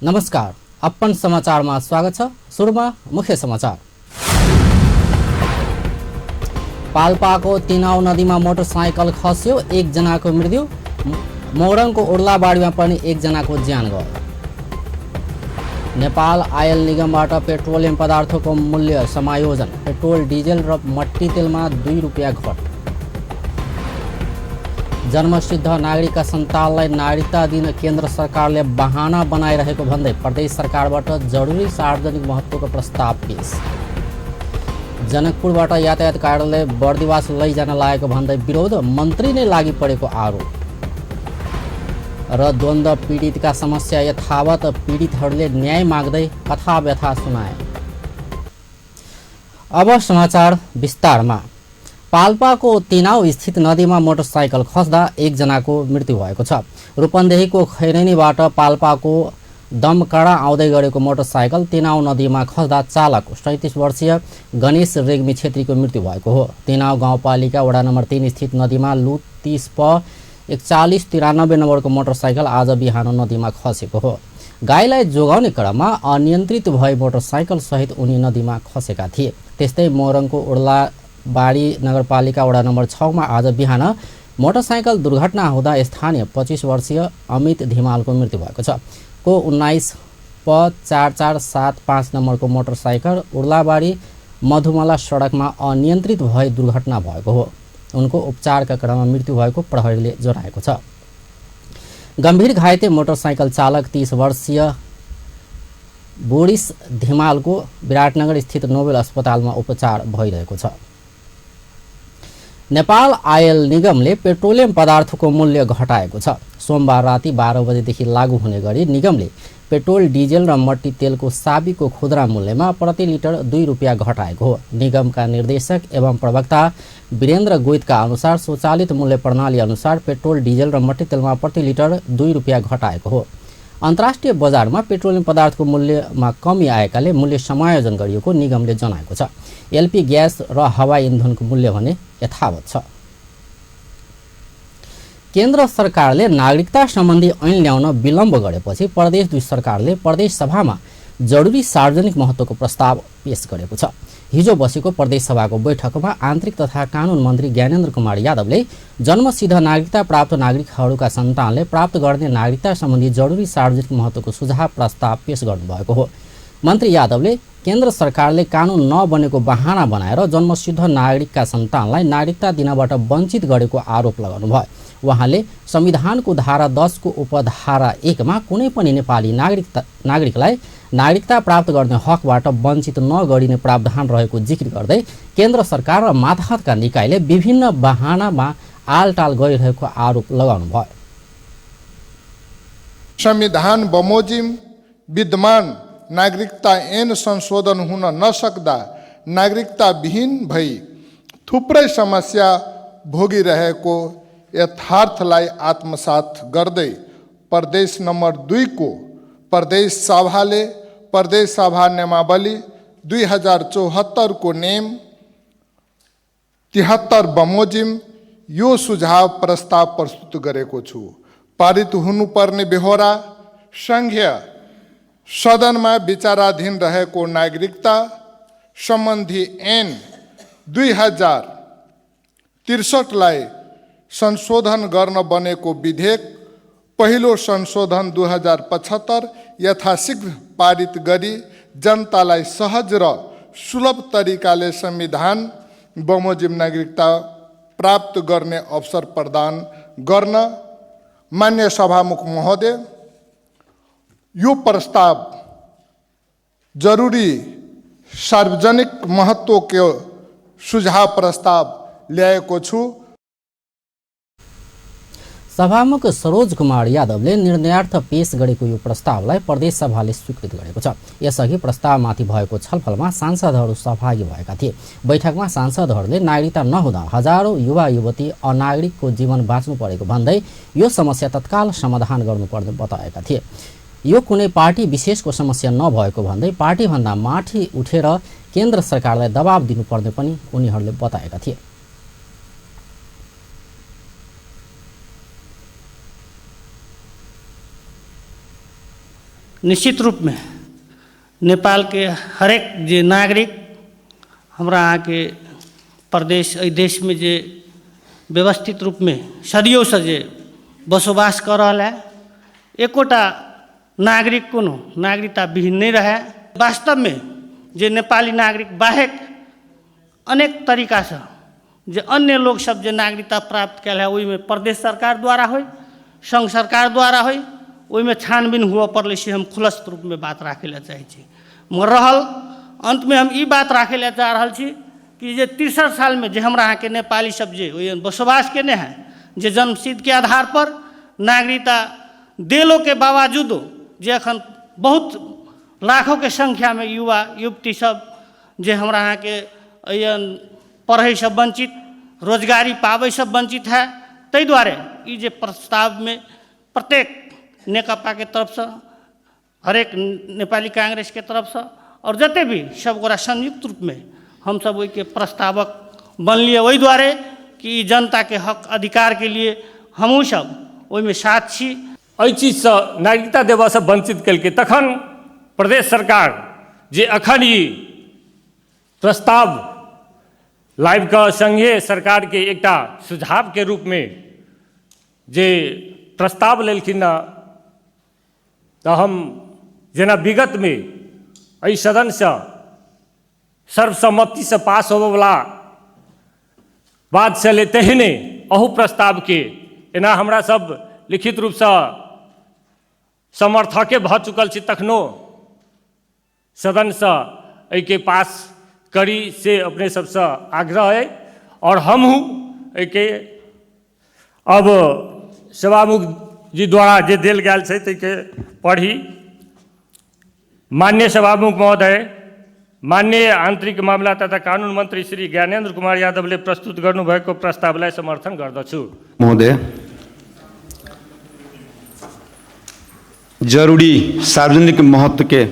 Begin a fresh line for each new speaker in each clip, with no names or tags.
नमस्कार, अपन समाचारमा स्वागत छ। सुरुमा मुख्य समाचार। पाल्पाको तिनाउ नदीमा मोटरसाइकल खस्यो, एकजनाको मृत्यु। मोरङको उर्लाबाडीमा पनि एकजनाको ज्यान गयो। नेपाल आयल निगमबाट पेट्रोलियम पदार्थको मूल्य समायोजन, पेट्रोल डिजेल र मट्टी तेलमा 2 रुपियाँ घट। जन्मसिद्ध नागरिकका सन्तानलाई नागरिकता दिन केन्द्र सरकारले बहाना बनाइरहेको भन्दै प्रदेश सरकारबाट जरुरी सार्वजनिक महत्त्वको प्रस्ताव पेश। जनकपुरबाट यातायात कार्यालय बर्दिवास लैजान लागेको भन्दै विरोध, मन्त्री नै लागि परेको आरोप। र द्वन्द्व पीडितका समस्या यथावत, पीडितहरूले न्याय माग्दै कथा व्यथा सुनाए। अब समाचार विस्तारमा। पाल्पाको तिनाउ स्थित नदीमा मोटरसाइकल खस्दा एकजनाको मृत्यु भएको छ। रूपन्देहीको खैरेनीबाट पाल्पाको दमकडा आउँदै गरेको मोटरसाइकल तिनाउ नदीमा खस्दा चालक 37 वर्षीय गणेश रेग्मी छेत्रीको मृत्यु भएको हो। तिनाउ गाउँपालिका वडा नम्बर 3 स्थित नदीमा लु 30 प 4193 नम्बरको मोटरसाइकल आज बिहान नदीमा खसेको हो। गाईलाई जोगाउने क्रममा अनियन्त्रित भई मोटरसाइकल सहित उनी नदीमा खसेका थिए। त्यस्तै मोरङको उर्लाबाडी नगरपालिका वडा नम्बर 6 मा आज बिहान मोटरसाइकल दुर्घटना हुँदा स्थानीय 25 वर्षीय अमित धिमालको मृत्यु भएको छ। को 19 प 4475 नम्बरको मोटरसाइकल उर्लाबाडी मधुमला सडकमा अनियन्त्रित भई दुर्घटना भएको हो। उनको उपचारका क्रममा मृत्यु भएको प्रहरीले जनाएको छ। गम्भीर घाइते मोटरसाइकल चालक 30 वर्षीय बोरिस धिमालको विराटनगर स्थित नोबेल अस्पतालमा उपचार भइरहेको छ। नेपाल आयल निगमले पेट्रोलियम पदार्थको मूल्य घटाएको छ। सोमबार राति 12 बजेदेखि लागू हुने गरी निगमले पेट्रोल डिजेल र मट्टी तेलको साबीको खुद्रा मूल्यमा प्रति लिटर 2 रुपियाँ घटाएको हो। निगमका निर्देशक एवं प्रवक्ता वीरेन्द्र गोइतका अनुसार स्वचालित मूल्य प्रणाली अनुसार पेट्रोल डिजेल र मट्टी तेलमा प्रति लिटर 2 रुपियाँ घटाएको हो। अन्तर्राष्ट्रिय बजारमा पेट्रोलियम पदार्थको मूल्यमा कमी आएकाले मूल्य समायोजन गरिएको निगमले जनाएको छ। एलपी ग्यास र हवाई इन्धनको मूल्य भने यथावत छ। केन्द्र सरकारले नागरिकता सम्बन्धी ऐन ल्याउन विलम्ब गरेपछि प्रदेश 2 सरकारले प्रदेश सभामा जरुरी सार्वजनिक महत्त्वको प्रस्ताव पेश गरेको छ। हिजो बसेको प्रदेश सभाको बैठकमा आन्तरिक तथा कानुन मन्त्री ज्ञानेन्द्र कुमार यादवले जन्मसिद्ध नागरिकता प्राप्त नागरिकहरूका सन्तानले प्राप्त गर्ने नागरिकता सम्बन्धी जरुरी सार्वजनिक महत्त्वको सुझाव प्रस्ताव पेश गर्नुभएको हो। मन्त्री यादवले केन्द्र सरकारले कानुन नबनेको बहाना बनाएर जन्मसिद्ध नागरिकका सन्तानलाई नागरिकता दिनबाट वञ्चित गरेको आरोप लगाउनुभयो। उहाँले संविधानको धारा 10 को उपधारा 1 मा कुनै पनि नेपाली नागरिकलाई नागरिकता प्राप्त गर्ने हकबाट वञ्चित नगरिने प्रावधान रहेको जिक्र गर्दै केन्द्र सरकार र मातहतका निकायले विभिन्न बहानामा आलटाल गरिरहेको आरोप लगाउनुभयो।
संविधान बमोजिम विद्यमान नागरिकता ऐन संशोधन हुन नसक्दा नागरिकता विहीन भई थुप्रै समस्या भोगिरहेको यथार्थलाई आत्मसात गर्दै प्रदेश नम्बर 2 को प्रदेश सभाले प्रदेश सभा नियमावली 2074 को नियम 73 बमोजिम यो सुझाव प्रस्ताव प्रस्तुत गरेको छु। पारित हुनुपर्ने बेहोरा सङ्घीय सदनमा विचाराधीन रहेको नागरिकता सम्बन्धी ऐन 2063 लाई संशोधन गर्न बनेको विधेयक पहिलो संशोधन 2075 यथाशीघ्र पारित गरी जनतालाई सहज र सुलभ तरिकाले संविधान बमोजिम नागरिकता प्राप्त गर्ने अवसर प्रदान गर्न मान्य सभामुख महोदय यो प्रस्ताव जरुरी सार्वजनिक महत्त्वको सुझाव प्रस्ताव ल्याएको छु।
सभामुख सरोज कुमार यादवले निर्णयार्थ पेश गरेको यो प्रस्तावलाई प्रदेश सभाले स्वीकृत गरेको छ। यसअघि प्रस्तावमाथि भएको छलफलमा सांसदहरू सहभागी भएका थिए। बैठकमा सांसदहरूले नागरिकता नहुँदा हजारौं युवा युवती अनागरिकको जीवन बाँच्नु परेको भन्दै यो समस्या तत्काल समाधान गर्नुपर्ने बताएका थिए। यो कुनै पार्टी विशेषको समस्या नभएको भन्दै पार्टीभन्दा माथि उठेर केन्द्र सरकारलाई दबाब दिनुपर्ने पनि उनीहरूले बताएका थिए।
निश्चित रूपमे नेपालके हरेक जे नागरिक हमरा अहाँके प्रदेश एहि देशमे जे व्यवस्थित रूपमे सदियोसँ जे बसोबास कऽ रहल है, एकोटा नागरिक कोनो नागरिकता विहीन नहि रहए। वास्तवमे जे नेपाली नागरिक बाहेक अनेक तरीकासँ जे अन्य लोकसभ जे नागरिकता प्राप्त कयल है, ओहिमे प्रदेश सरकार द्वारा होइ, संघ सरकार द्वारा होइ, ओहिमे छानबीन हुअ पड़लै, से हम खुलस्त रूपमे बात राखै लए चाहै छी। मगर रहल अन्तमे हम ई बात राखै लए चाह रहल छी कि जे 63 सालमे जे हमरा अहाँके नेपाली सब जे ओहि बसोबास केने है, जे जन्मसिद्धके आधारपर नागरिकता देलोके बावजूदो जे एखन बहुत लाखोके संख्यामे युवा युवती सब जे हमरा अहाँके एहि पढ़ैसँ वञ्चित, रोजगारी पाबैसँ वञ्चित है, ताहि दुआरे ई जे प्रस्तावमे प्रत्येक नेकपाके तरफसँ, हरेक नेपाली कांग्रेसके तरफसँ आओर जते भी सब गोरा संयुक्त रूपमे हमसब ओहिके प्रस्तावक बनलियै, ओहि दुआरे कि ई जनताके हक अधिकारके लिए हमहूँ सब ओहिमे साथ छी।
एहि चीजसँ नागरिकता देबऽसँ वञ्चित केलकै। तखन प्रदेश सरकार जे अखन ई प्रस्ताव लाबि कऽ संघीय सरकारके एकटा सुझावके रूपमे जे प्रस्ताव लेलखिन हँ, तऽ हम जेना विगतमे एहि सदनसँ सर्वसम्मतिसँ पास होबयवला बात छलै, तेहने अहू प्रस्तावके एना हमरा सब लिखित रूपसँ समर्थके भऽ चुकल छी, तखनो सदनसँ एहिके पास करी से अपने सबसँ आग्रह अइ। आओर हमहूँ एहिके अब सभामुख जी द्वारा जे देल गेल छै ताहिके पढ़ी। माननीय सभामुख महोदय, माननीय आन्तरिक मामला तथा कानुन मन्त्री श्री ज्ञानेन्द्र कुमार यादवले प्रस्तुत गर्नुभएको प्रस्तावलाई समर्थन गर्दछु।
महोदय, जरूरी सार्वजनिक महत्व के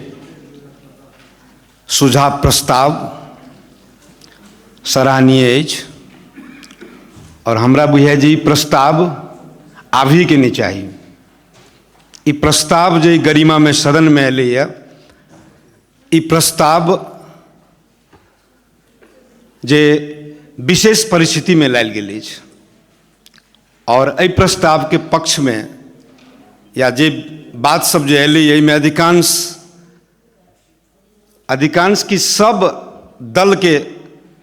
सुझाव प्रस्ताव सराहनीय अछि और हमरा बुझाइ जे ई प्रस्ताव आबहीके नहि चाही। ई प्रस्ताव जे गरिमामे सदनमे एलैए, ई प्रस्ताव जे विशेष परिस्थितिमे लायल गेल अछि और एहि प्रस्तावके पक्षमे या जे बात सब जे एलै एहिमे अधिकांश अधिकांश की सब दलके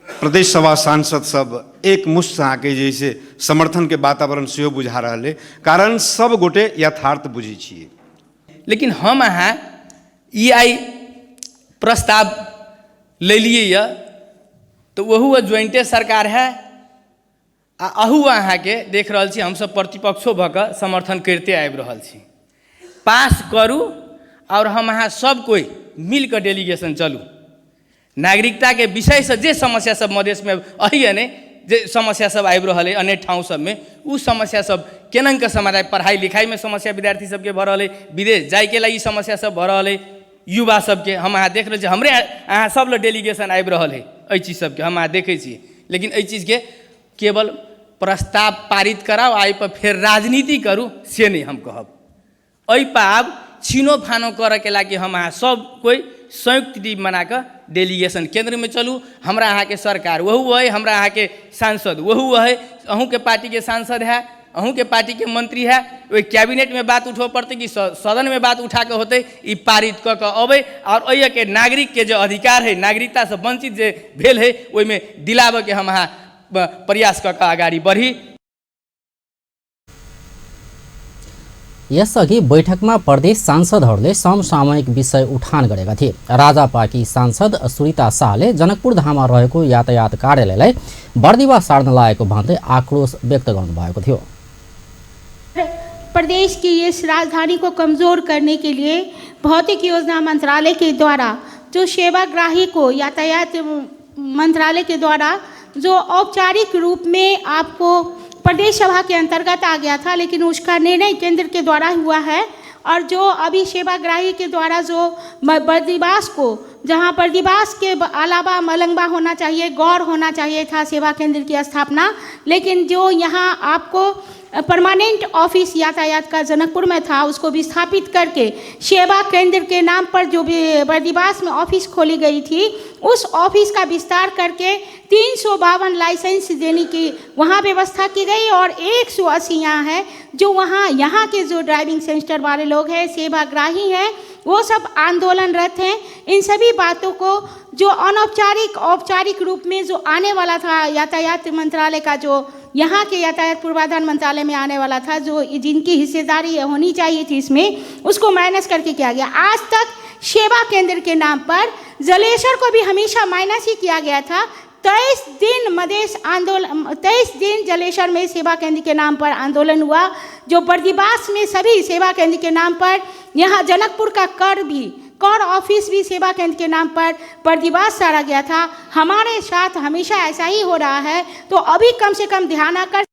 प्रदेश सभा सांसद सब एक मुश्त अहाँके जे से समर्थनके वातावरण सेहो बुझा रहल अइ, कारण सब गोटे यथार्थ बुझै छियै।
लेकिन हम अहाँ ई आइ प्रस्ताव लेलियै यऽ तऽ ओहू ज्वाइंटे सरकार है आ अहू अहाँके देख रहल छी हमसभ प्रतिपक्षो भऽ कऽ समर्थन करिते आबि रहल छी। पास करू आओर हम अहाँ सब कोइ मिल कऽ डेलीगेशन चलू। नागरिकताके विषयसँ जे समस्या सब मधेशमे अही नहि जे समस्या सब आबि रहल अइ अन्य ठाउँ सबमे, ओ समस्या सब केनाके समाधान, पढ़ाइ लिखाइमे समस्या विद्यार्थी सबके भऽ रहल अइ, विदेश जाइके लागि समस्या सब भऽ रहल अइ युवा सबके। हम अहाँ देख रहल छी, हमरे अहाँ सब लग डेलीगेशन आबि रहल अइ एहि चीज सबके हम अहाँ देखै छी। लेकिन एहि चीजके केवल प्रस्ताव पारित कराउ आ एहिपर फेर राजनीति करू से नहि हम कहब। एहिपर आब छीनो फानो करऽके लागि हम अहाँ सब कोइ संयुक्त टीम बनाकऽ डेलीगेशन केन्द्रमे चलू। हमरा अहाँके सरकार ओहू अइ, हमरा अहाँके सांसद ओहू अइ, अहूँके पार्टीके सांसद है, अहूँके पार्टीके मंत्री है, ओहि कैबिनेटमे बात उठबऽ पड़तै कि सदनमे बात उठाकऽ होतै, ई पारित कऽ कऽ अबै आओर एहिके नागरिकके जे अधिकार है, नागरिकतासँ वञ्चित जे भेल है ओहिमे दिलाबऽके हम अहाँ प्रयास कऽ कऽ अगाडि बढ़ी।
यसअघि बैठकमा प्रदेश सांसदहरूले समसामयिक विषय उठान गरेका थिए। राजापाकी सांसद सुरिता शाहले जनकपुर धाममा रहेको यातायात कार्यालयलाई बर्दिवा सार्न लागेको भन्दै आक्रोश व्यक्त गर्नुभएको थियो।
प्रदेश की इस राजधानी को कमज़ोर करने के लिए भौतिक योजना मंत्रालय के द्वारा जो सेवाग्राही को यातायात मंत्रालय के द्वारा जो औपचारिक रूप में आपको प्रदेश सभा के अंतर्गत आ गया था, लेकिन उसका निर्णय केंद्र के द्वारा हुआ है और जो अभी सेवाग्राही के द्वारा जो बर्दिवास को जहाँ बर्दिवास के अलावा मलंगवा होना चाहिए, गौर होना चाहिए था सेवा केंद्र की स्थापना, लेकिन जो यहाँ आपको परमानेंट ऑफिस यातायात का जनकपुर में था उसको विस्थापित करके सेवा केंद्र के नाम पर जो भी बर्दिवास में ऑफिस खोली गई थी उस ऑफिस का विस्तार करके 352 लाइसेंस देने की वहाँ व्यवस्था की गई और 180 यहाँ है। जो वहाँ यहाँ के जो ड्राइविंग सेंटर वाले लोग हैं, सेवाग्राही हैं, वो सब आंदोलनरत हैं। इन सभी बातों को जो अनौपचारिक औपचारिक रूप में जो आने वाला था यातायात मंत्रालय का, जो यहाँ के यातायात पूर्वाधार मंत्रालय में आने वाला था, जो जिनकी हिस्सेदारी होनी चाहिए थी इसमें, उसको माइनस करके किया गया। आज तक सेवा केंद्र के नाम पर जलेसर को भी हमेशा माइनस ही किया गया था। 23 दिन मधेश आंदोलन, 23 दिन जलेसर में सेवा केंद्र के नाम पर आंदोलन हुआ। जो बर्दिवास में सभी सेवा केंद्र के नाम पर, यहाँ जनकपुर का कर भी, कर ऑफिस भी सेवा केंद्र के नाम पर बर्दिवास सारा गया था। हमारे साथ हमेशा ऐसा ही हो रहा है, तो अभी कम से कम ध्यान आकर।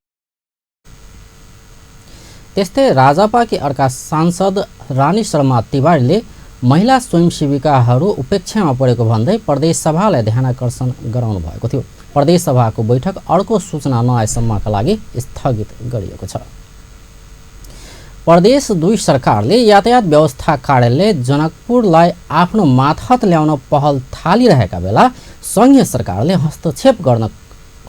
त्यस्तै राजपाकी अर्का सांसद रानी शर्मा तिवारीले महिला स्वयंसेविकाहरू उपेक्षामा परेको भन्दै प्रदेशसभालाई ध्यानाकर्षण गराउनु भएको थियो। प्रदेशसभाको बैठक अर्को सूचना नआएसम्मका लागि स्थगित गरिएको छ। प्रदेश 2 सरकारले यातायात व्यवस्था कार्यालय जनकपुरलाई आफ्नो मातहत ल्याउन पहल थालिरहेका बेला सङ्घीय सरकारले हस्तक्षेप गर्न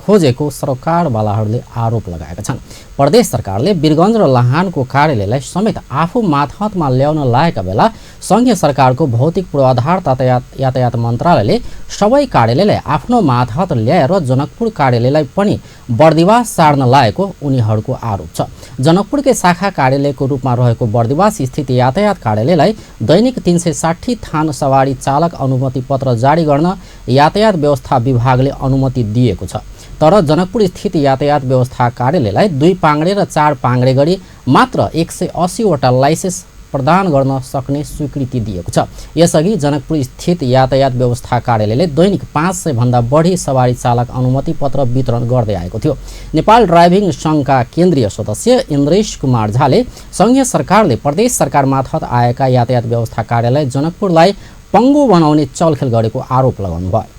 खोजेको सरकारवालाहरूले आरोप लगाएका छन्। प्रदेश सरकारले वीरगञ्ज र लाहानको कार्यालयलाई समेत आफू मातहतमा ल्याउन लागेका बेला सङ्घीय सरकारको भौतिक पूर्वाधार तथा यातायात मन्त्रालयले सबै कार्यालयलाई आफ्नो मातहत ल्याएर जनकपुर कार्यालयलाई पनि बर्दिवास सार्न लागेको उनीहरूको आरोप छ। जनकपुरकै शाखा कार्यालयको रूपमा रहेको बर्दिवास स्थित यातायात कार्यालयलाई दैनिक 360 थान सवारी चालक अनुमति पत्र जारी गर्न यातायात व्यवस्था विभागले अनुमति दिएको छ। तर जनकपुर स्थित यातायात व्यवस्था कार्यालयलाई 2 पाङ्ग्रे र 4 पाङ्ग्रे गरी मात्र 180 वटा लाइसेन्स प्रदान गर्न सक्ने स्वीकृति दिएको छ। यसअघि जनकपुर स्थित यातायात व्यवस्था कार्यालयले दैनिक 500 भन्दा बढी सवारी चालक अनुमति पत्र वितरण गर्दै आएको थियो। नेपाल ड्राइभिङ सङ्घका केन्द्रीय सदस्य इन्द्रेश कुमार झाले सङ्घीय सरकारले प्रदेश सरकार मार्फत आएका यातायात व्यवस्था कार्यालय जनकपुरलाई पङ्गु बनाउने चलखेल गरेको आरोप लगाउनु भयो।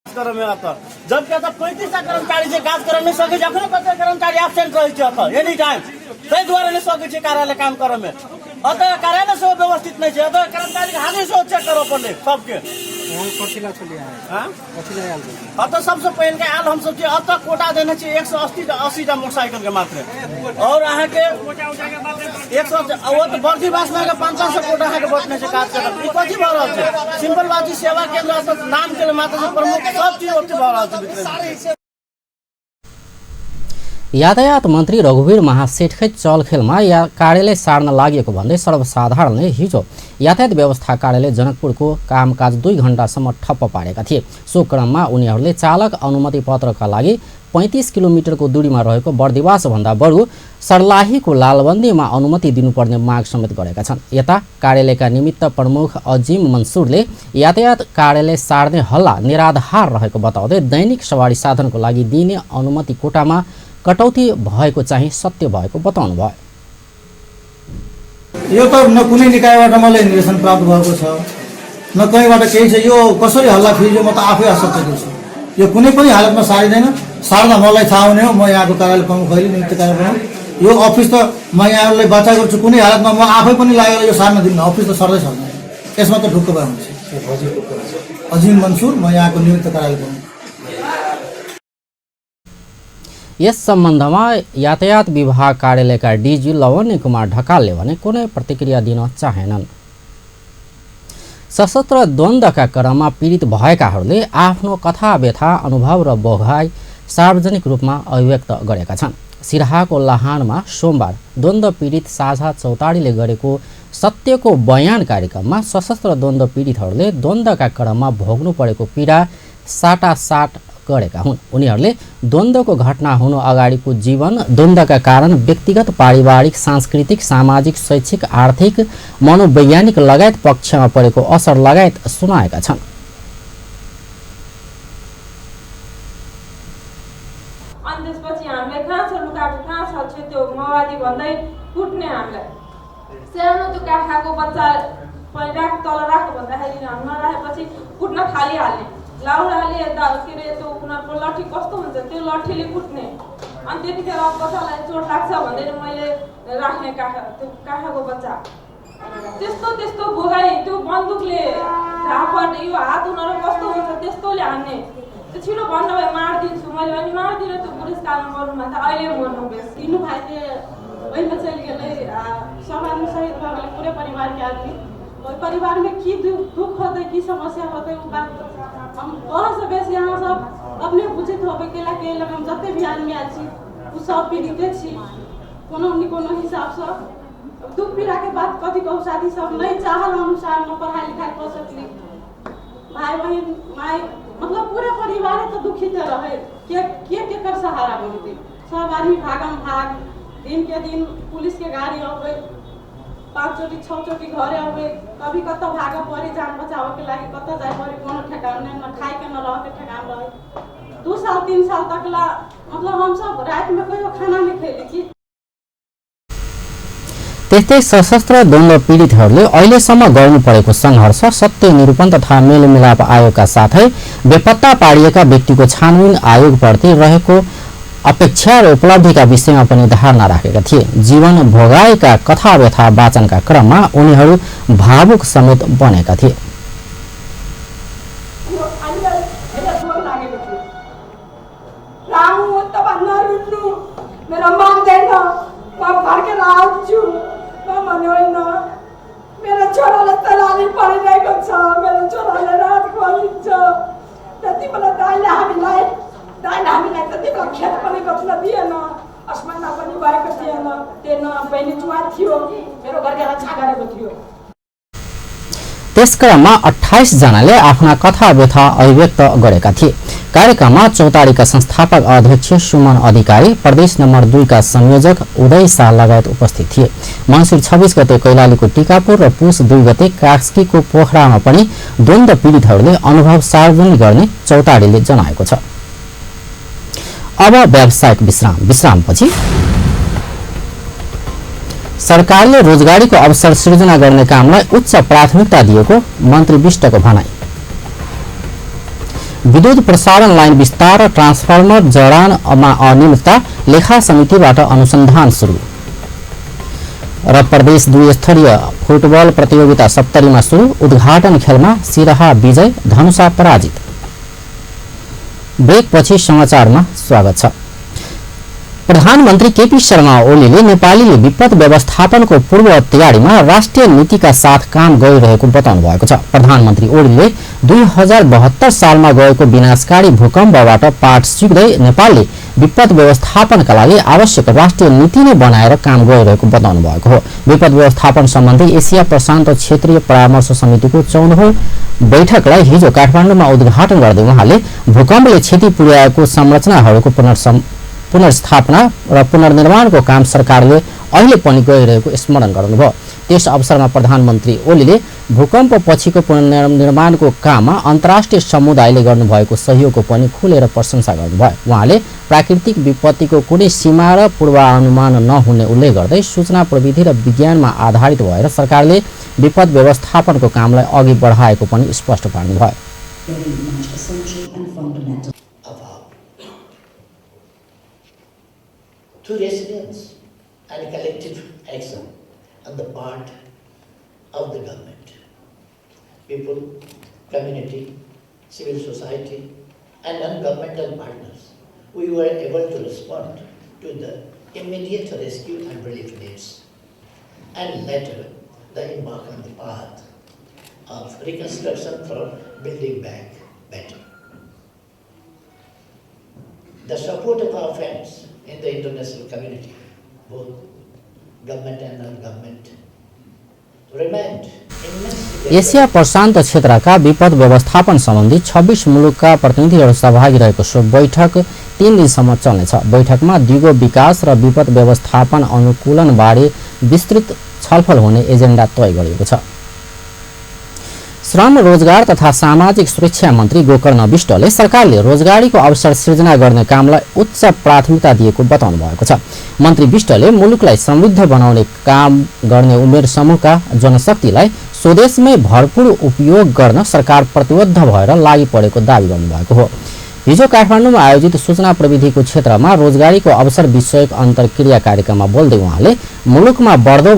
जबकि अतः 35 टा कर्मचारी छै, काज करऽ नहि सकै छै। अखनो कते कर्मचारी एबसेंट रहै छै अतः एनी टाइम, ताहि दुआरे नहि सकै छै कार्यालय काम करऽ मे। अतः कार्यालय सेहो व्यवस्थित नहि छै, अतः कर्मचारीके हाजिर सेहो चेक करऽ पड़लै सबके। अतः सबसँ पहिलके आयल हमसब छी, अतः कोटा देने छी 180 टा मोटरसाइकिल के मात्र, और अहाँके 100 ओ तऽ बर्दिवासमे अहाँके 500 कोटा अहाँके बचने छै काज करऽ। ई कथी भऽ रहल छै? सिंपल बात छै, सेवा केन्द्र अतः नाम के मात्र छै, प्रमुख सब चीज ओतऽ भऽ रहल छै।
यातायात मन्त्री रघुवीर महासेठकै चलखेलमा या कार्यालय सार्न लागेको भन्दै सर्वसाधारणले हिजो यातायात व्यवस्था कार्यालय जनकपुरको कामकाज 2 घण्टासम्म ठप्प पारेका थिए। सो क्रममा उनीहरूले चालक अनुमति पत्रका लागि 35 किलोमिटरको दूरीमा रहेको बर्दिवासभन्दा बरु सर्लाहीको लालबन्दीमा अनुमति दिनुपर्ने माग समेत गरेका छन्। यता कार्यालयका निमित्त प्रमुख अजिम मन्सुरले यातायात कार्यालय सार्ने हल्ला निराधार रहेको बताउँदै दैनिक सवारी साधनको लागि दिइने अनुमति कोटामा कटौती भएको चाहिँ सत्य भएको बताउनु भयो।
यो त न कुनै निकायबाट मलाई निर्देशन प्राप्त भएको छ, न कहीँबाट केही छ। यो कसरी हल्ला फिर्यो म त आफै आश्चर्य छु। यो कुनै पनि हालतमा सारिँदैन। सार्दा मलाई थाहा हुने हो, म यहाँको कार्यालय प्रमुख अहिले नियुक्त कार्यालय प्रमुख। यो अफिस त म यहाँहरूलाई बचाइ गर्छु, कुनै हालतमा म आफै पनि लागेर यो सार्न दिन्न। अफिस त सर्दै सर्दैन, यसमा त ढुक्क भए हुन्छ। अजिम मन्सुर, म यहाँको नियुक्त कार्यालय प्रमुख।
यस सम्बन्धमा यातायात विभाग कार्यालयका डिजी लवण्य कुमार ढकालले भने कुनै प्रतिक्रिया दिन चाहेनन्। सशस्त्र द्वन्द्वका क्रममा पीडित भएकाहरूले आफ्नो कथा व्यथा अनुभव र भोगाई सार्वजनिक रूपमा अभिव्यक्त गरेका छन्। सिराहाको लाहानमा सोमबार द्वन्द्व पीडित साझा चौतारीले गरेको सत्यको बयान कार्यक्रममा सशस्त्र द्वन्द्व पीडितहरूले द्वन्द्वका क्रममा भोग्नु परेको पीडा साटासाट गरेका हुन्। उनीहरूले द्वन्द्वको घटना हुनु अगाडिको जीवन, द्वन्द्वका कारण व्यक्तिगत, पारिवारिक, सांस्कृतिक, सामाजिक, शैक्षिक, आर्थिक, मनोवैज्ञानिक लगायत पक्षमा परेको असर लगायत सुनाएका छन्।
अनि त्यसपछि हामीलाई कहाँ छ लुकाएको, कहाँ छ त्यो माओवादी भन्दै कुट्ने हामीलाई। सानो त्यो काखाको बच्चा पनि राख तल राख भन्दाखेरि नराखेपछि कुट्न थालिहाल्ने, लाउराले के अरे त्यो उनीहरूको लट्ठी कस्तो हुन्छ त्यो लट्ठीले कुट्ने। अनि त्यतिखेर बच्चालाई चोट लाग्छ भन्दै मैले राख्ने काखा, त्यो काखाको बच्चा त्यस्तो त्यस्तो भोगाई, त्यो बन्दुकले झापड, यो हात उनीहरू कस्तो हुन्छ त्यस्तोले हान्ने। त्यो छिटो भन्नु भए मारिदिन्छु मैले, अनि मारिदिनु त्यो बुढेसकालमा मर्नु भन्दा अहिले मर्नु बेस।
तीनू भाइके ओहिमे चलि गेलै आ सब आदमी शहीद भऽ गेलै, पूरे परिवारके आदमी। ओहि परिवारमे की दुःख होतै, की समस्या होतै, ओ बात हम कहऽसँ बेसी अहाँ सब अपने बुझैत होबै। कैला के लग हम जते भी आदमी आयल छी ओ सब पीड़िते छी कोनो ने कोनो हिसाबसँ। दुःख पीड़ाके बात कथी कहू, साथी सब नहि चाहल अनुसार न पढ़ाइ लिखाइ कऽ सकली, भाइ बहिन माय मतलब पूरा परिवारे तऽ दुखित रहै। के के केकर सहारा बनतै, सब आदमी भागम भाग। दिन के दिन पुलिस के गाड़ी अबै, 5 चोटि 6 चोटि घरे अबै, कभी कतऽ भागऽ पड़े जान बचाबऽ के लागि, कतऽ जाय पड़े कोनो ठेकान नहि, न खाय के न रह के ठेकान रहे। 2 साल 3 साल तक ला मतलब हमसब रातिमे कहियो खाना नहि खैली कि।
त्यस्तै सशस्त्र द्वन्द्व पीडितहरूले अहिलेसम्म गर्नु परेको सङ्घर्ष, सत्य निरूपण तथा मेलमिलाप आयोगका साथै बेपत्ता पारिएका व्यक्तिको छानबिन आयोगप्रति रहेको अपेक्षा र उपलब्धिका विषयमा पनि धारणा राखेका थिए। जीवन भोगाएका कथा व्यथा वाचनका क्रममा उनीहरू भावुक समेत बनेका थिए।
मेरो छोरालाई तलाली परिरहेको छ, मेरो छोराले रात खोलिन्छ। त्यति बेला दाइले हामीलाई त्यति बेला खेत पनि बेच्न दिएन, अस्माना पनि भएको थिएन, त्यो न बहिनी चुवा थियो, मेरो घरका रक्षा गरेको थियो।
त्यस क्रममा 28 जनाले आफ्ना कथा व्यथा अभिव्यक्त गरेका थिए। कार्यक्रममा चौतारीका संस्थापक अध्यक्ष सुमन अधिकारी, प्रदेश नम्बर 2 का संयोजक उदय शाह लगायत उपस्थित थिए। मङ्सिर 26 गते कैलालीको टिकापुर र पुस 2 गते कास्कीको पोखरामा पनि द्वन्द्व पीडितहरूले अनुभव सार्वजनिक गर्ने चौतारीले जनाएको छ। अब व्यावसायिक विश्राम। विश्रामपछि सरकारले रोजगारीको अवसर सृजना गर्ने कामलाई उच्च प्राथमिकता दिएको मन्त्री विष्टको भनाई। विद्युत प्रसारण लाइन विस्तार र ट्रान्सफर्मर जडानमा अनियमितता, लेखा समितिबाट अनुसन्धान सुरु। र प्रदेश 2 स्तरीय फुटबल प्रतियोगिता सप्तरीमा सुरु, उद्घाटन खेलमा सिराहा विजय, धनुषा पराजित। ब्रेकपछि समाचारमा स्वागत छ। प्रधानमन्त्री केपी शर्मा ओलीले नेपालीले विपद व्यवस्थापनको पूर्व तयारीमा राष्ट्रिय नीतिका साथ काम गरिरहेको बताउनु भएको छ। प्रधानमन्त्री ओलीले 2072 सालमा गएको विनाशकारी भूकम्पबाट पाठ सिक्दै नेपालले विपद व्यवस्थापनका लागि आवश्यक राष्ट्रिय नीति नै बनाएर काम गरिरहेको बताउनु भएको हो। विपद व्यवस्थापन सम्बन्धी एसिया प्रशान्त क्षेत्रीय परामर्श समितिको 14औं बैठकलाई हिजो काठमाडौँमा उद्घाटन गर्दै उहाँले भूकम्पले क्षति पुर्याएको संरचनाहरूको पुनर्स्थापना र पुनर्निर्माणको काम सरकारले अहिले पनि गरिरहेको स्मरण गर्नुभयो। त्यस अवसरमा प्रधानमन्त्री ओलीले भूकम्प पछिको पुनर्निर्माणको काममा अन्तर्राष्ट्रिय समुदायले गर्नुभएको सहयोगको पनि खुलेर प्रशंसा गर्नुभयो। उहाँले प्राकृतिक विपत्तिको कुनै सीमा र पूर्वानुमान नहुने उल्लेख गर्दै सूचना प्रविधि र विज्ञानमा आधारित भएर सरकारले विपद व्यवस्थापनको कामलाई अघि बढाएको पनि स्पष्ट पार्नुभयो।
Through resilience and collective action on the part of the government, people, community, civil society, and non-governmental partners, we were able to respond to the immediate rescue and relief needs, and later they embark on the path of reconstruction for building back better. The support of our friends in the international community, both government and non-government, remained immensely.
Asia Prashant क्षेत्रका विपद व्यवस्थापन सम्बन्धी 26 मुलुकका प्रतिनिधिहरू सहभागी रहेको सो बैठक 3 दिनसम्म चल्नेछ। बैठकमा दिगो विकास र विपद व्यवस्थापन अनुकूलनबारे विस्तृत छलफल हुने एजेन्डा तय गरिएको छ। श्रम रोजगार तथा सामाजिक सुरक्षा मन्त्री गोकर्ण विष्टले सरकारले रोजगारीको अवसर सिर्जना गर्ने कामलाई उच्च प्राथमिकता दिएको बताउनु भएको छ। मन्त्री विष्टले मुलुकलाई समृद्ध बनाउने काम गर्ने उमेर समूहका जनशक्तिलाई स्वदेशमै भरपूर उपयोग गर्न सरकार प्रतिबद्ध भएर लागि परेको दावी गर्नुभएको हो। हिजो काठमाडौँमा आयोजित सूचना प्रविधिको क्षेत्रमा रोजगारीको अवसर विषयक अन्तर्क्रिया कार्यक्रममा बोल्दै उहाँले मुलुकमा बढ्दो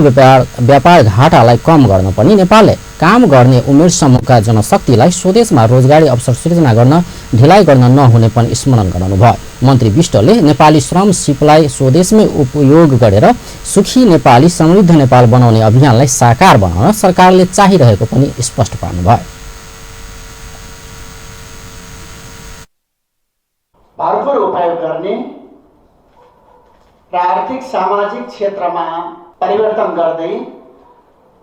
व्यापार घाटालाई कम गर्न पनि नेपालले काम गर्ने उमेर समूहका जनशक्तिलाई स्वदेशमा रोजगारी अवसर सिर्जना गर्न ढिलाइ गर्न नहुने पनि स्मरण गराउनुभयो। मन्त्री विष्टले नेपाली श्रम सिपलाई स्वदेशमै उपयोग गरेर सुखी नेपाली समृद्ध नेपाल बनाउने अभियानलाई साकार बनाउन सरकारले चाहिरहेको पनि स्पष्ट पार्नुभयो।
भरपूर उपयोग गर्ने र आर्थिक सामाजिक क्षेत्रमा परिवर्तन गर्दै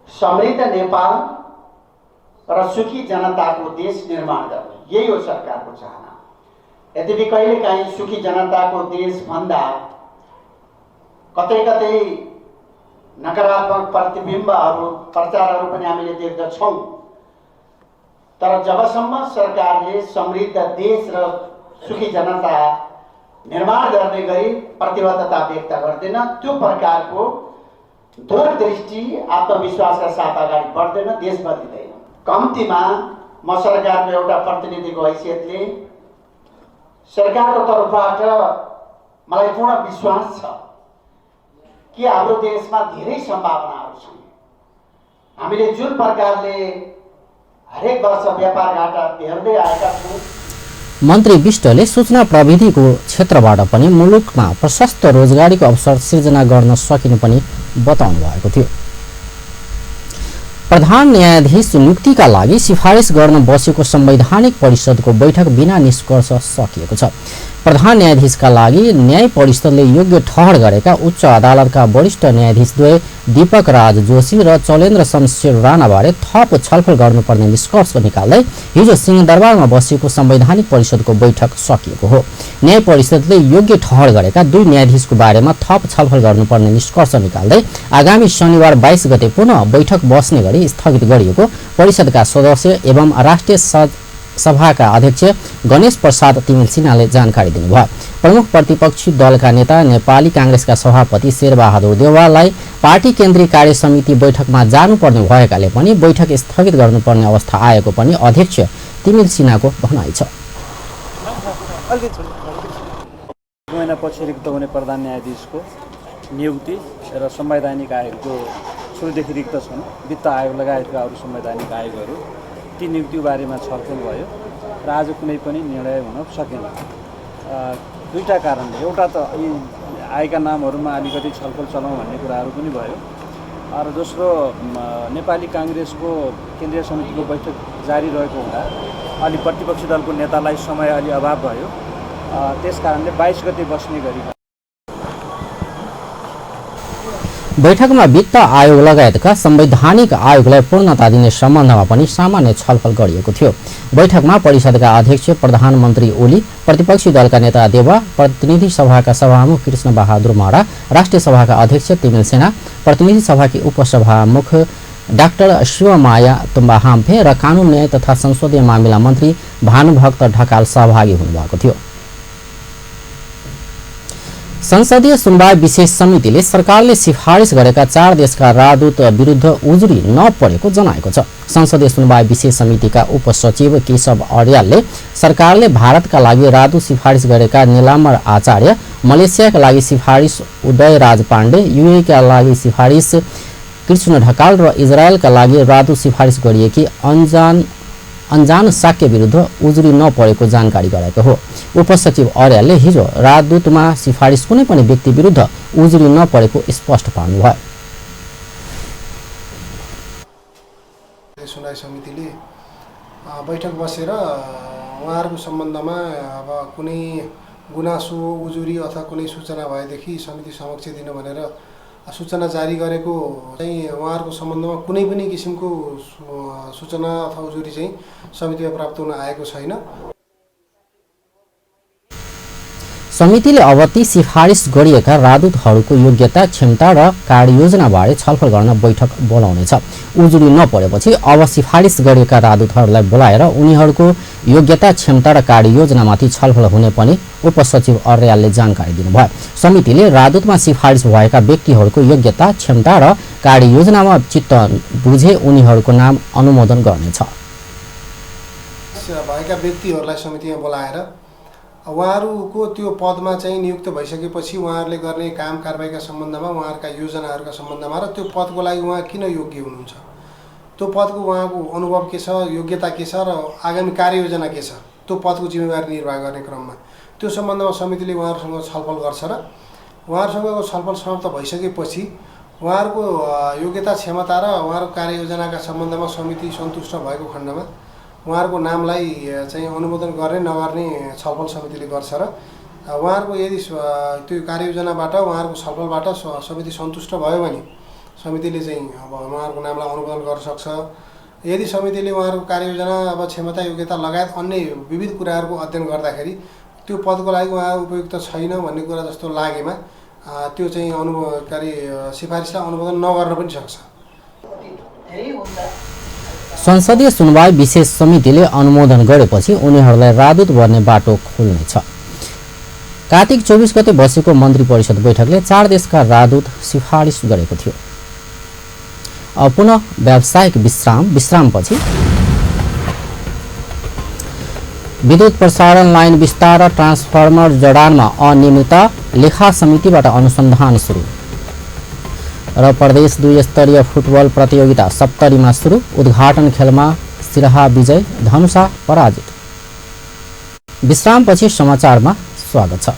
समृद्ध नेपाल र सुखी जनताको देश निर्माण गर्ने, यही हो सरकारको चाहना। यद्यपि कहिलेकाहीँ सुखी जनताको देश भन्दा कतै कतै नकारात्मक प्रतिबिम्बहरू प्रचारहरू पनि हामीले देख्दछौँ, तर जबसम्म सरकारले समृद्ध देश र सुखी जनता निर्माण गर्ने गरी प्रतिबद्धता व्यक्त गर्दैन, त्यो प्रकारको दूरदृष्टि आत्मविश्वासका साथ अगाडि बढ्दैन, देश बदलिँदैन। कम्तीमा म सरकारको एउटा प्रतिनिधिको हैसियतले सरकारको तर्फबाट मलाई पूर्ण विश्वास छ कि हाम्रो देशमा धेरै सम्भावनाहरू छन्। हामीले जुन प्रकारले हरेक वर्ष व्यापार घाटा हेर्दै आएका छौँ।
मन्त्री विष्टले सूचना प्रविधिको क्षेत्रबाट पनि मुलुकमा प्रशस्त रोजगारीको अवसर सिर्जना गर्न सकिने पनि बताउनु भएको थियो। प्रधान न्यायाधीश नियुक्तिका लागि सिफारिस गर्न बसेको संवैधानिक परिषदको बैठक बिना निष्कर्ष सकिएको छ। प्रधान न्यायाधीशका लागि न्याय परिषदले योग्य ठहर गरेका उच्च अदालतका वरिष्ठ न्यायाधीशद्वय दीपक राज जोशी र चलेन्द्र शमशेर राणाबारे थप छलफल गर्नुपर्ने निष्कर्ष निकाल्दै हिजो सिंहदरबारमा बसेको संवैधानिक परिषदको बैठक सकिएको हो। न्याय परिषदले योग्य ठहर गरेका दुई न्यायाधीशको बारेमा थप छलफल गर्नुपर्ने निष्कर्ष निकाल्दै आगामी शनिबार 22 गते पुनः बैठक बस्ने गरी स्थगित गरिएको परिषदका सदस्य एवं राष्ट्रिय सभाका अध्यक्ष गणेश प्रसाद तिमिल सिन्हाले जानकारी दिनुभयो। प्रमुख प्रतिपक्षी दलका नेता नेपाली कांग्रेसका सभापति शेरबहादुर देउवालाई पार्टी केन्द्रीय कार्य समिति बैठकमा जानुपर्ने भएकाले पनि बैठक स्थगित गर्नुपर्ने अवस्था आएको पनि अध्यक्ष तिमिल सिन्हाको भनाइ छ।
महिनापछि रिक्त हुने प्रधान न्यायाधीशको नियुक्ति र संवैधानिक आयोग जो सुरुदेखि रिक्त छन्, वित्त आयोग लगायतका अरू संवैधानिक आयोगहरू, ती नियुक्तिको बारेमा छलफल भयो र आज कुनै पनि निर्णय हुन सकेन। दुईटा कारणले, एउटा त यी आएका नामहरूमा अलिकति छलफल चलाउँ भन्ने कुराहरू पनि भयो र दोस्रो नेपाली काङ्ग्रेसको केन्द्रीय समितिको बैठक जारी रहेको हुँदा अलि प्रतिपक्षी दलको नेतालाई समय अलि अभाव भयो, त्यस कारणले 22 गते बस्ने गरी
बैठकमा वित्त आयोग लगायतका संवैधानिक आयोगलाई पूर्णता दिने सम्बन्धमा पनि सामान्य छलफल गरिएको थियो। बैठकमा परिषदका अध्यक्ष प्रधानमन्त्री ओली, प्रतिपक्षी दलका नेता देवा, प्रतिनिधि सभाका सभामुख कृष्ण बहादुर महरा, राष्ट्रिय सभाका अध्यक्ष तिमिल सेना, प्रतिनिधि सभाकी उपसभामुख डाक्टर शिवमाया तुम्बाहाम्फे र कानुन न्याय तथा संसदीय मामिला मन्त्री भानुभक्त ढकाल सहभागी हुनुभएको थियो। संसदीय सुनवाई विशेष समितिले सरकारले सिफारिस गरेका 4 देशका राजदूत विरुद्ध उजुरी नपरेको जनाएको छ। संसदीय सुनवाई विशेष समितिका उपसचिव केशव अर्यालले सरकारले भारतका लागि राजदूत सिफारिस गरेका निलाम्बर आचार्य, मलेसियाका लागि सिफारिस उदयराज पाण्डे, युएका लागि सिफारिस कृष्ण ढकाल र इजरायलका लागि राजदूत सिफारिस गरिएकी अन्जान साक्य विरुद्ध उजुरी नपरेको जानकारी गराएको हो। उपसचिव अर्यालले हिजो राजदूतमा सिफारिस कुनै पनि व्यक्ति विरुद्ध उजुरी नपरेको स्पष्ट पार्नुभयो।
सुनवाई समितिले बैठक बसेर उहाँहरूको सम्बन्धमा अब कुनै गुनासो, उजुरी अथवा कुनै सूचना भएदेखि समिति समक्ष दिनु भनेर सूचना जारी गरेको चाहिँ उहाँहरूको सम्बन्धमा कुनै पनि किसिमको सूचना अथवा उजुरी चाहिँ समितिमा प्राप्त हुन आएको छैन।
समितिले अब ती सिफारिस गरिएका राजदूतहरूको योग्यता, क्षमता र कार्ययोजनाबारे छलफल गर्न बैठक बोलाउनेछ। उजुरी नपरेपछि अब सिफारिस गरिएका राजदूतहरूलाई बोलाएर उनीहरूको योग्यता, क्षमता र कार्ययोजनामाथि छलफल हुने पनि उपसचिव अर्यालले जानकारी दिनुभयो। समितिले राजदूतमा सिफारिस भएका व्यक्तिहरूको योग्यता, क्षमता र कार्ययोजनामा चित्त बुझे उनीहरूको नाम अनुमोदन गर्नेछ।
भएका व्यक्तिहरूलाई समितिमा बोलाएर उहाँहरूको त्यो पदमा चाहिँ नियुक्त भइसकेपछि उहाँहरूले गर्ने काम कारबाहीका सम्बन्धमा, उहाँहरूका योजनाहरूका सम्बन्धमा र त्यो पदको लागि उहाँ किन योग्य हुनुहुन्छ, त्यो पदको उहाँको अनुभव के छ, योग्यता के छ र आगामी कार्ययोजना के छ, त्यो पदको जिम्मेवारी निर्वाह गर्ने क्रममा त्यो सम्बन्धमा समितिले उहाँहरूसँग छलफल गर्छ र उहाँहरूसँगको छलफल समाप्त भइसकेपछि उहाँहरूको योग्यता, क्षमता र उहाँहरूको कार्ययोजनाका सम्बन्धमा समिति सन्तुष्ट भएको खण्डमा उहाँहरूको नामलाई चाहिँ अनुमोदन गर्ने नगर्ने छलफल समितिले गर्छ र उहाँहरूको यदि त्यो कार्ययोजनाबाट उहाँहरूको छलफलबाट समिति सन्तुष्ट भयो भने समितिले चाहिँ अब उहाँहरूको नामलाई अनुमोदन गर्न सक्छ। यदि समितिले उहाँहरूको कार्ययोजना, अब क्षमता, योग्यता लगायत अन्य विविध कुराहरूको अध्ययन गर्दाखेरि त्यो पदको लागि उहाँ उपयुक्त छैन भन्ने कुरा जस्तो लागेमा त्यो चाहिँ अनुकारी सिफारिसलाई अनुमोदन नगर्न पनि सक्छ।
संसदीय सुनवाई विशेष समितिले अनुमोदन गरेपछि उनीहरूलाई राजदूत बन्ने बाटो खोल्नेछ। कार्तिक 24 गते बसेको मन्त्री परिषद बैठकले 4 देशका राजदूत सिफारिस गरेको थियो। अब पुनः व्यावसायिक विश्रामपछि विद्युत प्रसारण लाइन विस्तार र ट्रान्सफर्मर जडानमा अनियमितता, लेखा समितिबाट अनुसन्धान सुरु र प्रदेश 2 स्तरीय फुटबल प्रतियोगिता सप्तरीमा सुरु, उद्घाटन खेलमा सिरहा विजय, धनुषा पराजित। विश्रामपछि समाचारमा स्वागत छ।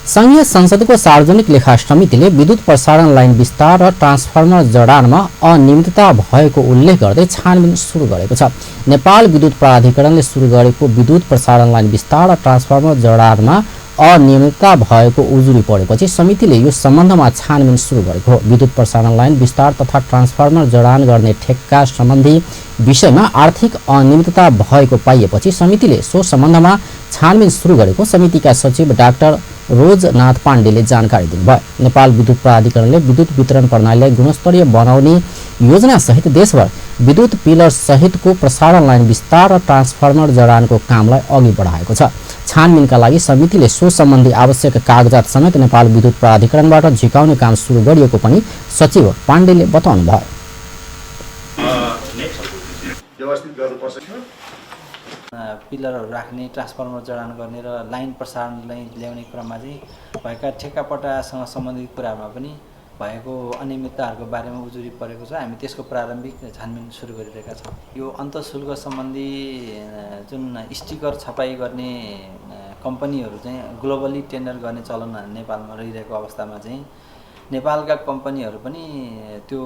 संघीय संसदको सार्वजनिक लेखा समितिले विद्युत प्रसारण लाइन विस्तार र ट्रान्सफर्मर जडानमा अनियमितता भएको उल्लेख गर्दै छानबिन सुरु गरेको छ। नेपाल विद्युत प्राधिकरणले सुरु गरेको विद्युत प्रसारण लाइन विस्तार र ट्रान्सफर्मर जडानमा अनियमितता भएको उजुरी परेपछि समितिले यो सम्बन्धमा छानबिन सुरु गरेको हो। विद्युत प्रसारण लाइन विस्तार तथा ट्रान्सफर्मर जडान गर्ने ठेक्का सम्बन्धी विषयमा आर्थिक अनियमितता भएको पाइएपछि समितिले सो सम्बन्धमा छानबिन सुरु गरेको समितिका सचिव डाक्टर रोजनाथ पाण्डेले जानकारी दिनुभयो। नेपाल विद्युत प्राधिकरणले विद्युत वितरण प्रणालीलाई गुणस्तरीय बनाउने योजना सहित देशभर विद्युत पिलर सहितको प्रसारण लाइन विस्तार र ट्रान्सफर्मर जडानको कामलाई अघि बढाएको छ। छानबिनका लागि समितिले सो सम्बन्धी आवश्यक कागजात समेत नेपाल विद्युत प्राधिकरणबाट झिकाउने काम सुरु गरिएको पनि सचिव पाण्डेले बताउनुभयो।
पिलरहरू राख्ने, ट्रान्सफर्मर जडान गर्ने र लाइन प्रसारणलाई ल्याउने क्रममा चाहिँ भएका ठेक्कापट्टासँग सम्बन्धित कुराहरूमा पनि भएको अनियमितताहरूको बारेमा उजुरी परेको छ। हामी त्यसको प्रारम्भिक छानबिन सुरु गरिरहेका छौँ। यो अन्तःशुल्क सम्बन्धी जुन स्टिकर छपाई गर्ने कम्पनीहरू चाहिँ ग्लोबली टेन्डर गर्ने चलन नेपालमा रहिरहेको अवस्थामा चाहिँ नेपालका कम्पनीहरू पनि त्यो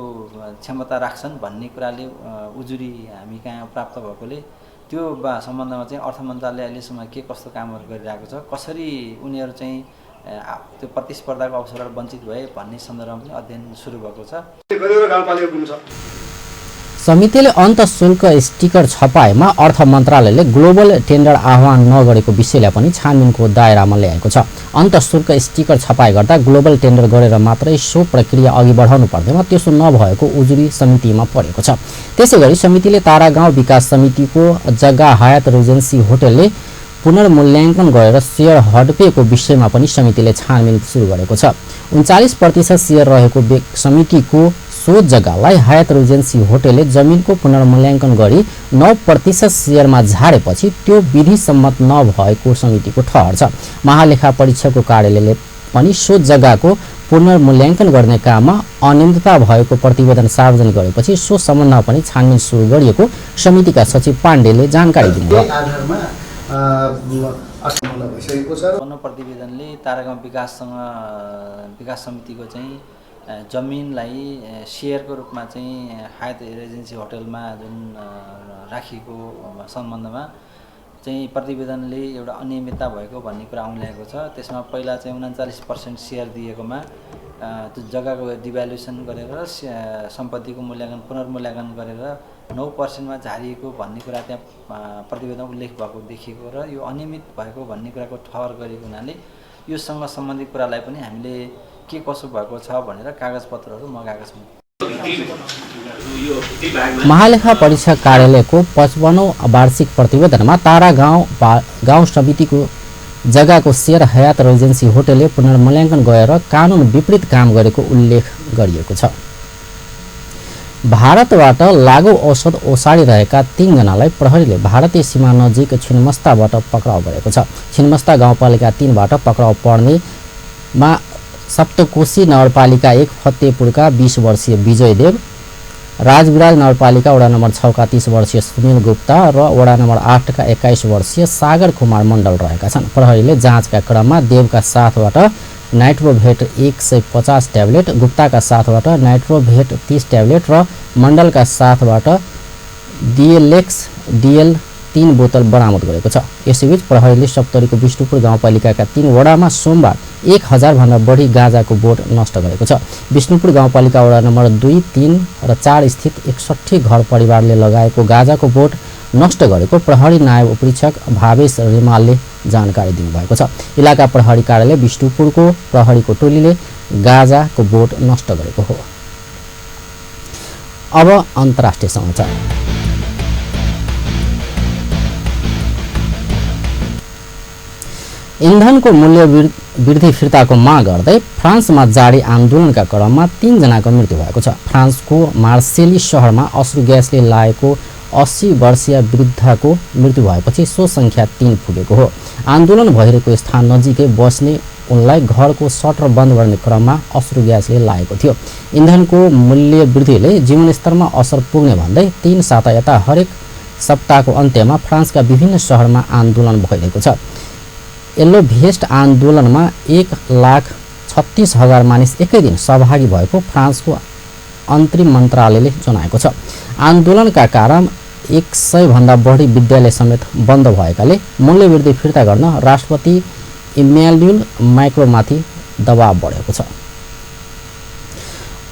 क्षमता राख्छन् भन्ने कुराले उजुरी हामी कहाँ प्राप्त भएकोले त्यो सम्बन्धमा चाहिँ अर्थ मन्त्रालयले अहिलेसम्म के कस्तो कामहरू गरिरहेको छ, कसरी उनीहरू चाहिँ त्यो प्रतिस्पर्धाको अवसरबाट वञ्चित भए भन्ने सन्दर्भमा पनि अध्ययन सुरु भएको छ।
समितिले अन्तःशुल्क स्टिकर छपाएमा अर्थ मन्त्रालयले ग्लोबल टेन्डर आह्वान नगरेको विषयलाई पनि छानबिनको दायरामा ल्याएको छ। अन्तःशुल्क स्टिकर छपाई गर्दा ग्लोबल टेन्डर गरेर मात्रै सो प्रक्रिया अघि बढाउनु पर्नेमा त्यसो नभएको उजुरी समितिमा परेको छ। त्यसैगरी समितिले तारागाउँ विकास समितिको जग्गा हयात रिजेन्सी होटलले पुनर्मूल्याङ्कन गरेर सेयर हडपेको विषयमा पनि समितिले छानबिन सुरु गरेको छ। 39% सेयर रहेको समितिको सो जग्गालाई हयात रिजेन्सी होटलले जमिनको पुनर्मूल्याङ्कन गरी 9% सेयरमा झारेपछि त्यो विधिसम्मत नभएको समितिको ठहर छ। महालेखा परीक्षकको कार्यालयले पनि सो जग्गाको पुनर्मूल्याङ्कन गर्ने काममा अनियमितता भएको प्रतिवेदन सार्वजनिक गरेपछि सो सम्बन्धमा पनि छानबिन सुरु गरिएको समितिका सचिव पाण्डेले जानकारी दिनुभयो।
प्रतिवेदनले तारागाउँ विकास समितिको चाहिँ जमिनलाई सेयरको रूपमा चाहिँ हयात रेजेन्सी होटलमा जुन राखिएको सम्बन्धमा चाहिँ प्रतिवेदनले एउटा अनियमितता भएको भन्ने कुरा औँल्याएको छ। त्यसमा पहिला चाहिँ 39% सेयर दिएकोमा त्यो जग्गाको डिभ्यालुएसन गरेर सम्पत्तिको मूल्याङ्कन पुनर्मूल्याङ्कन गरेर 9%मा झारिएको भन्ने कुरा त्यहाँ प्रतिवेदनमा उल्लेख भएको देखिएको र यो अनियमित भएको भन्ने कुराको ठहर गरेको हुनाले
योसँग सम्बन्धित कुरालाई पनि हामीले के कसो भएको छ भनेर कागजपत्रहरू मगाएका छौँ।
महालेखा परीक्षा कार्यालयको 55औं वार्षिक प्रतिवेदनमा तारा गाउँ समितिको जग्गाको शेयर हयात रेजेन्सी होटलले पुनर्मूल्याङ्कन गरेर कानुन विपरीत काम गरेको उल्लेख गरिएको छ। भारतबाट लागु औषध ओसारिरहेका 3 जनालाई प्रहरीले भारतीय सीमा नजिक छिन्मस्ताबाट पक्राउ गरेको छ। छिन्मस्ता गाउँपालिका 3 बाट पक्राउ पर्नेमा सप्तकोशी नगरपालिका 1 फतेपुरका 20 वर्षीय विजय देव, राजविराज नगरपालिका वडा नम्बर 6 का 30 वर्षीय सुनिल गुप्ता र वडा नम्बर 8 का 21 वर्षीय सागर कुमार मण्डल रहेका छन्। प्रहरीले जाँचका क्रममा देवका साथबाट नाइट्रोभेट 150 ट्याब्लेट, गुप्ताका साथबाट नाइट्रोभेट 30 ट्याब्लेट र मण्डलका साथबाट डिएलएक्स डिएल 3 बोतल बरामद गरेको छ। यसैबीच प्रहरीले सप्तरीको विष्णुपुर गाउँपालिकाका 3 वडामा सोमबार 1000 भन्दा बढी गाँजाको बोट नष्ट गरेको छ। विष्णुपुर गाउँपालिका वडा नम्बर 2, 3 र 4 स्थित 61 घर परिवारले लगाएको गाँजाको बोट नष्ट गरेको प्रहरी नायब उपरीक्षक भावेश रिमालले जानकारी दिनुभएको छ। इलाका प्रहरी कार्यालय विष्णुपुरको प्रहरीको टोलीले गाँजाको बोट नष्ट गरेको हो। अब अन्तर्राष्ट्रिय समाचार। इन्धनको मूल्य वृद्धि फिर्ताको माग गर्दै फ्रान्समा जारी आन्दोलनका क्रममा 3 जनाको मृत्यु भएको छ। फ्रान्सको मार्सेली शहरमा अश्रु ग्यासले लागेको 80 वर्षीय वृद्धको मृत्यु भएपछि सो सङ्ख्या 3 पुगेको हो। आन्दोलन भइरहेको स्थान नजिकै बस्ने उनलाई घरको सटर बन्द गर्ने क्रममा अश्रु ग्यासले लागेको थियो। इन्धनको मूल्य वृद्धिले जीवनस्तरमा असर पुग्ने भन्दै 3 साता यता हरेक सप्ताहको अन्त्यमा फ्रान्सका विभिन्न शहरमा आन्दोलन भइरहेको छ। येल्लो भेस्ट आन्दोलनमा 1,36,000 मानिस एकै दिन सहभागी भएको फ्रान्सको अन्तरिम मन्त्रालयले जनाएको छ। आन्दोलनका कारण 100 भन्दा बढी विद्यालय समेत बन्द भएकाले मूल्यवृद्धि फिर्ता गर्न राष्ट्रपति इम्यानुएल माक्रोंमाथि दबाव बढेको छ।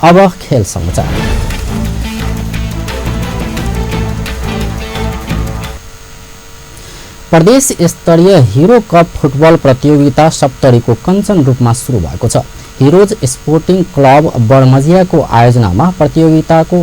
अब खेल समाचार। प्रदेश स्तरीय हिरो कप फुटबल प्रतियोगिता सप्तरीको कञ्चन रूपमा सुरु भएको छ। हिरोज स्पोर्टिङ क्लब बरमजियाको आयोजनामा प्रतियोगिताको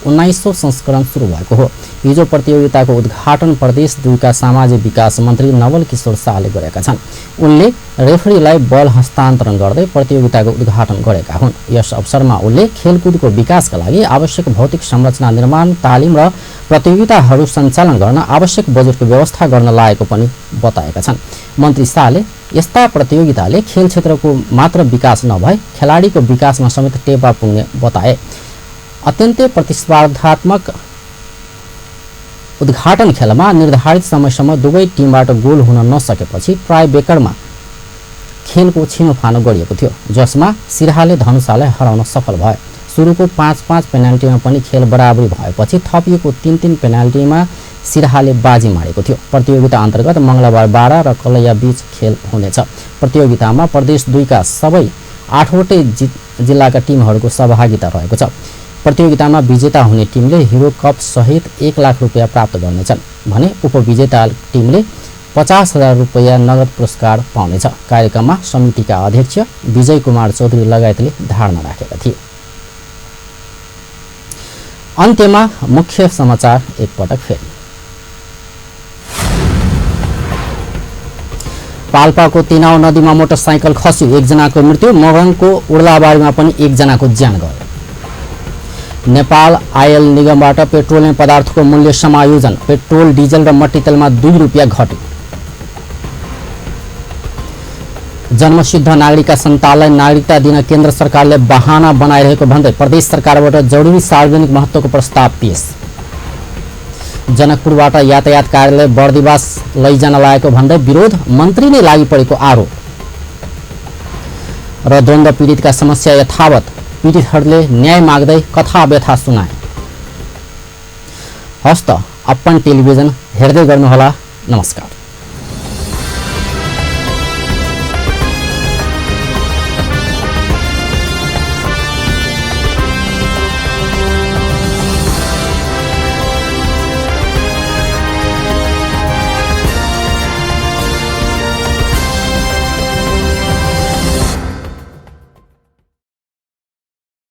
19औं संस्करण सुरु भएको हो। हिजो प्रतियोगिताको उद्घाटन प्रदेश 2 का सामाजिक विकास मन्त्री नवल किशोर शाहले गरेका छन्। उनले रेफ्रीलाई बल हस्तान्तरण गर्दै प्रतियोगिताको उद्घाटन गरेका हुन्। यस अवसरमा उनले खेलकुदको विकासका लागि आवश्यक भौतिक संरचना निर्माण, तालिम र प्रतियोगिताहरू सञ्चालन गर्न आवश्यक बजेटको व्यवस्था गर्न लागेको पनि बताएका छन्। मन्त्री शाहले यस्ता प्रतियोगिताले खेल क्षेत्रको मात्र विकास नभई खेलाडीको विकासमा समेत टेवा पुग्ने बताए। अत्यन्तै प्रतिस्पर्धात्मक उद्घाटन खेलमा निर्धारित समयसम्म दुवै टिमबाट गोल हुन नसकेपछि ट्राई बेकरमा खेलको छिनोफानो गरिएको थियो, जसमा सिराहाले धनुषालाई हराउन सफल भयो। सुरुको 5-5 पेनाल्टीमा पनि खेल बराबरी भएपछि थपिएको 3-3 पेनाल्टीमा सिराहाले बाजी मारेको थियो। प्रतियोगिता अन्तर्गत मंगलबार 12 र कलैया बीच खेल हुनेछ। प्रतियोगितामा प्रदेश 2 का सबै 8वटै जिल्लाका टिमहरूको सहभागिता रहेको छ। प्रतियोगितामा विजेता हुने टिमले हिरो कप सहित 1 लाख रुपियाँ प्राप्त गर्नेछन् भने उपविजेता टिमले 50,000 रुपियाँ नगद पुरस्कार पाउनेछ। कार्यक्रममा समितिका अध्यक्ष विजय कुमार चौधरी लगायतले धारणा राखेका थिए। अन्त्यमा मुख्य समाचार एकपटक फेरि। पाल्पाको तिनाउ नदीमा मोटरसाइकल खस्यो, 1 जनाको मृत्यु। मोरङको उर्लाबारीमा पनि 1 जनाको ज्यान गयो। नेपाल आयल निगमबाट पेट्रोलियम पदार्थको मूल्य समायोजन, पेट्रोल डिजल र मट्टीतेलमा 2 रुपियाँ घट्यो। जन्मसिद्ध नागरिकका सन्तानलाई नागरिकता दिन केन्द्र सरकारले बहाना बनाइरहेको भन्दै प्रदेश सरकारबाट जरुरी सार्वजनिक महत्त्वको प्रस्ताव पेश। जनकपुरबाट यातायात कार्यालय बर्दिवास लैजान लागेको भन्दै विरोध, मन्त्री नै लागि परेको आरोप। र द्वन्द्व पीडितका समस्या यथावत, पीडितहरूले न्याय माग्दै कथा व्यथा सुनाए। हस्त अपन टेलिभिजन हेर्दै गर्नुहोला। नमस्कार।